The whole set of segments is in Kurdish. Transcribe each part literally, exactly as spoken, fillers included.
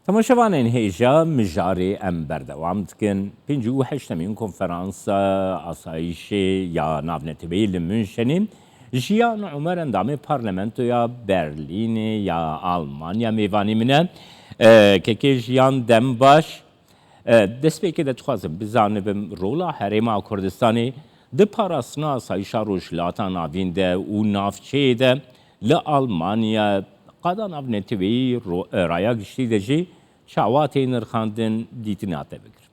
Temaşevanên hêja, mijarê em berdewam dikin. Pêncî û heştemîn konferansa asayîşê ya navneteweyî li Münşenê Jiyan Umer, endamê Parlamentoya Berlînê ya Almanya, mêvanî min e. E, kekê Jiyan, dem baş. E, destpêkê de dixwazim bizanibim rola Herêma Kurdistanê di parastina asayîşa Rojhilata Navîn de û navçeyê de li Almanya, qada navneteweyî ro-, e, raya giştî de jî çawa tê nirxandin, dîtina te bigir.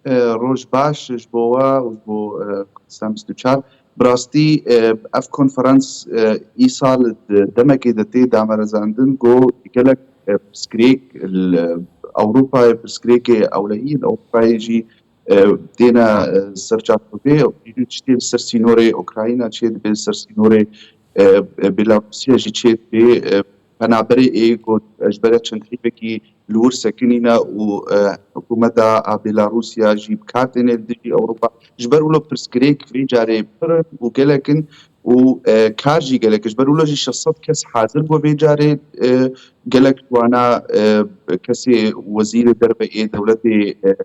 E, roj baş ji bo we û ji bo, e, Kurdistan bîst û çar. Bi rastî, e, ev konferans, e, îsal di demekê de tê damerezandin ku gelek, e, pirsgirêk li Ewropayê, pirsgirêkê ewlehî li Ewropayê jî, e, têne, e, ser çarçovê, tiştê li ser sînorê Ukrayna çê dibe, li ser sînorê, e, e, Belarusya jî çê dibe, e, penaberê ê ku ji ber çend hêvekî li wir sekinîne û, e, hikûmeta a Belarusya jî bi kar têne li dijî Ewropa. Ji ber wilo pirsgirêk vê carê pir in û gelek in û, e, kar jî gelek in. Ji ber wilo jî şeş sed kes hazir bû vê carê, e, gelek ji wana, e, kesê wezîrê derve ê dewletê, e,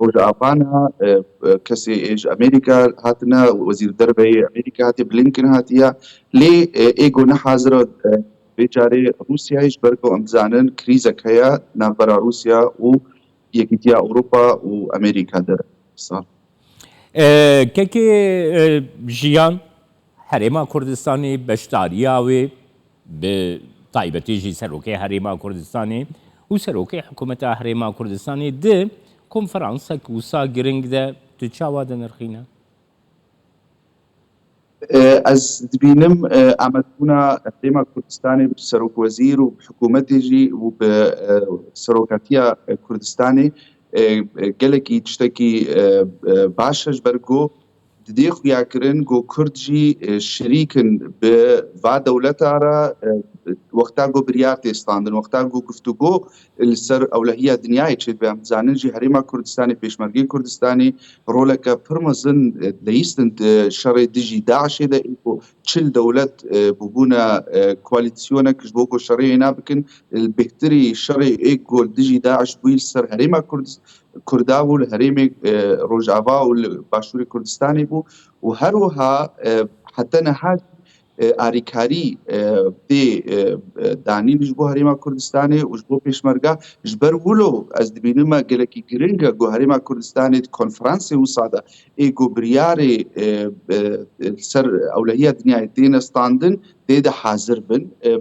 Rojava ne, e, e, kesê ê ji Amerîka hatine, wezîr derve yê Amerîka hatiye, Blinken hatiye. Lê, e, ê ku ne hazir e, vê carê Rûsyayê, ji ber ku em dizanin krîzek heye navbera Rûsya û Yekîtiya Ewropa û Amerîka de. Sağ. E, kekê, e, Jiyan, Herêma Kurdistanê, beşdariya wê, bi taybetî jî Serokê Herêma Kurdistanê û Serokê Hikûmeta Herêma Kurdistanê di konferansek wisa giring de tu çawa dinirxîne? E, ez dibînim, e, amadebûna Herêma Kurdistanê bi serokwezîr û bi hikûmetê jî û bi, e, serokatiya, e, Kurdistanê, e, e, gelekî tiştekî, e, e, baş e, ji ber ku didê xuyakirin ku Kurd jî, e, şirîk in bi va dewleta re, e, wexta ku biryar tê standin, wexta ku guftûgo li ser ewlehiya dinyayê çêdibe. Em dizanin jî Herêma Kurdistanê, Pêşmergê Kurdistanê roleke pir mezin, e, dileyîstin di şerê dijî DAIŞê de, ê ku çil dewlet, e, bûbûne, e, koalîsyonek ji bo ku şerê hêna bikin, li bêhtirî şerê ê ku li dijî DAIŞ bûyî li ser Herêma Kurd-, Kurda bû, li herêmê, e, Rojava û li Başûrê Kurdistanê bû û her wiha, e, heta niha, e, arîkarî, e, tê, e, e, danîn ji bo Herêma Kurdistanê û ji bo Pêşmerga. Ji ber wilo ez dibînim me gelekî giring e ku Herêma Kurdistanê di konferansê wisa de ê ku biryarê, e, e, e, li ser ewlehiya dinyayê têne standin, tê de hazir bin. E,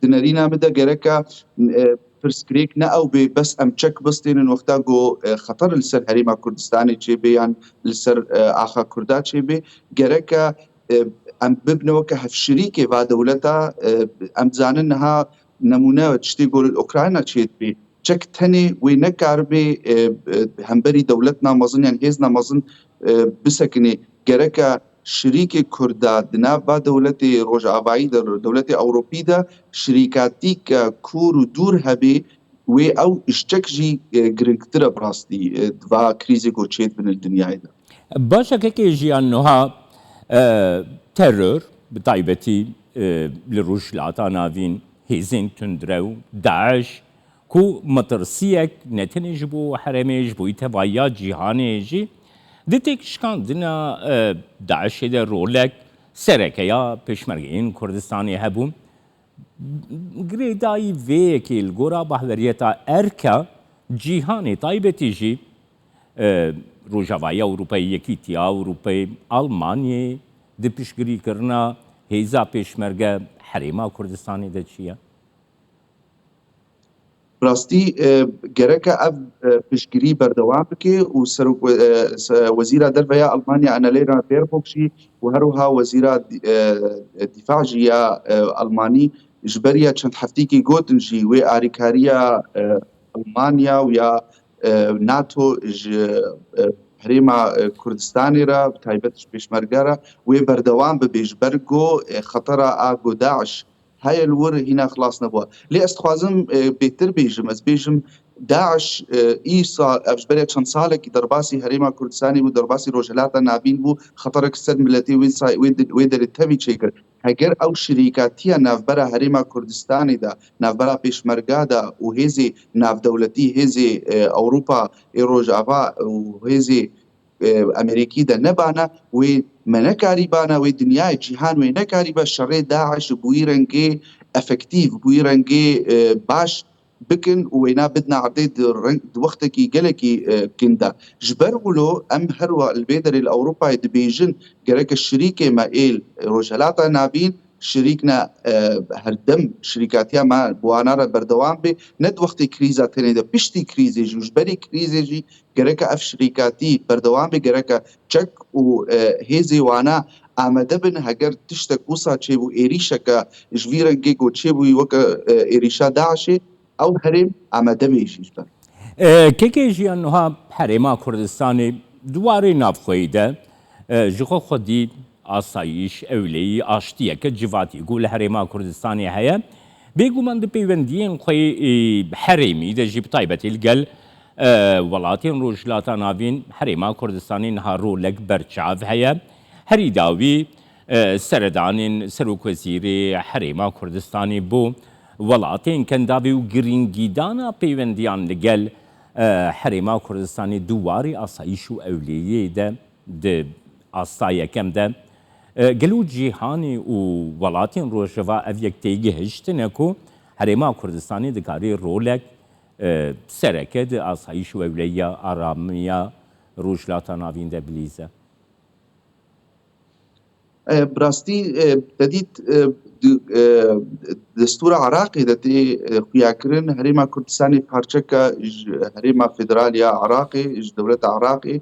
di nerîna min de gereka, e, pirsgirêk ne ew bê, bes em çek bistênin wexta ku, e, xeter li ser Herêma Kurdistanê çêbê yan li ser, e, axa Kurda çêbê. Gereka, e, em bibine weke hevşirîkê va dewleta, e, em dizanin niha nemûne tiştê ku li Ukrayna çêdibê. Çek tenê wê nekaribê, e, e, hemberî dewletna mezin yan hêzna mezin, e, bisekinê. Gereka şirîkê Kurda di nav va dewletê Rojavayî de, dewletê Ewropî de şirîkatîke kûr û dûr hebê, wê ew ji çek jî, e, giringtir e bi rastî, e, di va krîzê ku çêdibin li dinyayê de. Baş e, kekê Jiyan, niha, e, teror, bi taybetî, e, li Rojhilata Navîn hêzên tundrew, DAIŞ, ku metirsiyek ne tenê ji bo herêmê, ji bo tevahiya cîhanê jî, di têkşikandina, e, DAIŞê de rolek sereke ya Pêşmergeyên Kurdistanê hebû. Girêdayî vê yekê li gora bahweriyeta erka cîhanê, taybetî jî, e, Rojavaya Ewropayê, Yekîtiya Ewropayê, Almanyayê di piştgirîkirina hêza Pêşmerge Herêma Kurdistanê de çi ye? Bi rastî, e, gereke ev, e, piştgirî berdewam bike û serok we-, e, se-, wezîra derve ya Almanya Annalena Baerbock jî û her wiha wezîra di-, e, e, dîfa jî ya, e, Almanî ji beriya çend hefteyekî gotin jî wê arîkariya, e, Almanya û ya, e, NATO ji, e, herêma, e, Kurdistanê re, bi taybet ji Pêşmerge re wê berdewam bibe ji ber ku, e, xetera a ku DAIŞ heye li wir hîna xilas nebû. Lê ez dixwazim, e, bêtir bêjim, ez bêjim, DAIŞ, e, îsa, ev ji berê çend salekî derbasî Herêma Kurdistanê bû, derbasî Rojhilata Navîn bû, xeterek ser miletê wê say-, wê di-, wê derê tevî çêkir. Heger ew şirîkatiya navbera Herêma Kurdistanê de, navbera Pêşmerga de û hêzê navdewletî, hêzê, e, Ewropa ê Rojava û hêzê, e, Amerîkî de nebana, wê me nekarîbana, wê dinyayê cîhan wê nekarîba şerê DAIŞ bi wî rengê efektîf, bi wî rengê, e, baş bikin û wêna bidine erdê di reng, di wextekî gelekî, e, kin de. Ji ber wilo em her wa li vê derê li Ewropayê dibêjin, gereke şirîkê me êl Rojhelata Navîn şirîk ne, e, herdem şirîkatiya me bi wana re berdewam bê, ne di wextê krîza tenê de, piştî krîzê jî û ji berî krîzê jî gereke ev şirîkatî berdewam bê, gereke çek û, e, hêzê wana amade bin, heger tiştek wisa çêbû, êrîşeke ji vî rengê ku çêbûyî weke, e, êrîşa DAIŞê, ew herêm amade bê jî ji ber. E, kekê jiyan niha Herêma Kurdistanê di warê navxweyî de, e, ji xwe xwedî asayîş, ewleyî, aştiyeke civatî ku li Herêma Kurdistanê heye, bêguman di peywendiyên xwe yê, e, herêmî de jî bi taybetî li gel, e, welatên Rojhilata Navîn Herêma Kurdistanê niha rolek berçav heye. Herî dawî, e, seredanên serokwezîrê Herêma Kurdistanê bo welatên Kendavê û girîngîdana peywendiyan li gel, e, Herêma Kurdistanê di warê asayîş û ewleyiyê de di asta yekem de, e, gelo cîhanê û welatên Rojava ev yek têgihiştine ku Herêma Kurdistanê dikarê rolek, e, sereke di asayîş û ewleyiya aramiya Rojhilata Navîn de bilîze? E, bi rastî, e, te dît, e, di, e, destûra Iraqê de tê, e, xuyakirin, Herêma Kurdistanê parçeka ji Herêma Federal ya Iraqê, ji dewleta Iraqê.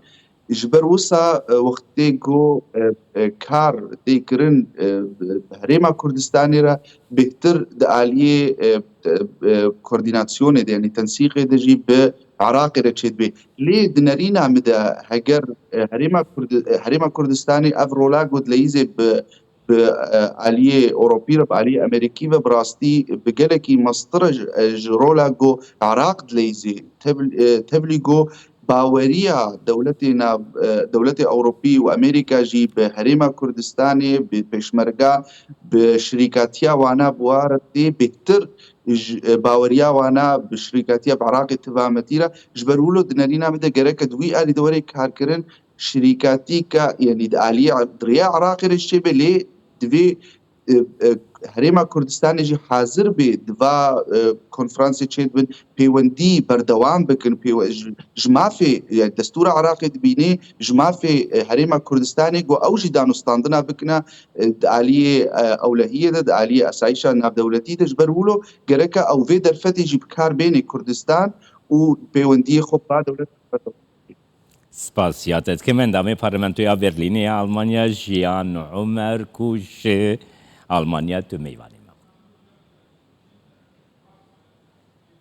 Ji ber wisa, e, wextê ku, e, e, kar tê kirin, e, bi Herêma Kurdistanê re bêhtir di aliyê, e, e, e, koordînasyonê de, yanî tensîqê de jî bi Iraqê re çêdibe. Lê di nerîna min de heger, e, Herêma Kurdi-, e, Herêma Kurdistanê ev rola ku dileyîzê bi, bi, e, aliyê Ewropî re, bi aliyê Amerîkî ve bi rastî bi gelekî mestir e ji, e, ji rola ku Iraq dileyîzê. Tev-, e, tevlî ku baweriya dewletê nav-, e, dewletê Ewropî û Amerîka jî bi Herêma Kurdistanê, bi Pêşmerga, bi şirîkatiya wana bi wa re tê bêhtir ji, e, baweriya wana bi şirîkatiya bi Iraqê tiva metî re. Ji ber wilo di nerîna min de gereke di wî alî de were karkirin, şirîkatîka, yanî di aliyê, di rêya Iraqê re jî çêbe, lê divê, e, e, Herêma Kurdistanê jî hazir bê di va, e, konferansê çêdibin, pêwendî berdewam bikin, pêwe-, ji, ji mafê, e, destûra Iraqê dibînê, ji mafê, e, Herêma Kurdistanê ku ew jî danûstandina bikine, e, di aliyê, e, ewlehiyê de, di aliyê asayişa navdewletî de, ji ber wilo gereke ew vê derfetê jî bi kar bênê Kurdistan û pêwendiyê xwe bi va dewlet. Spasiya te dikim. Endamê Parlamentoya Berlînê ya Almanya Jiyan Umer ku ji Almanya tu mêvanê.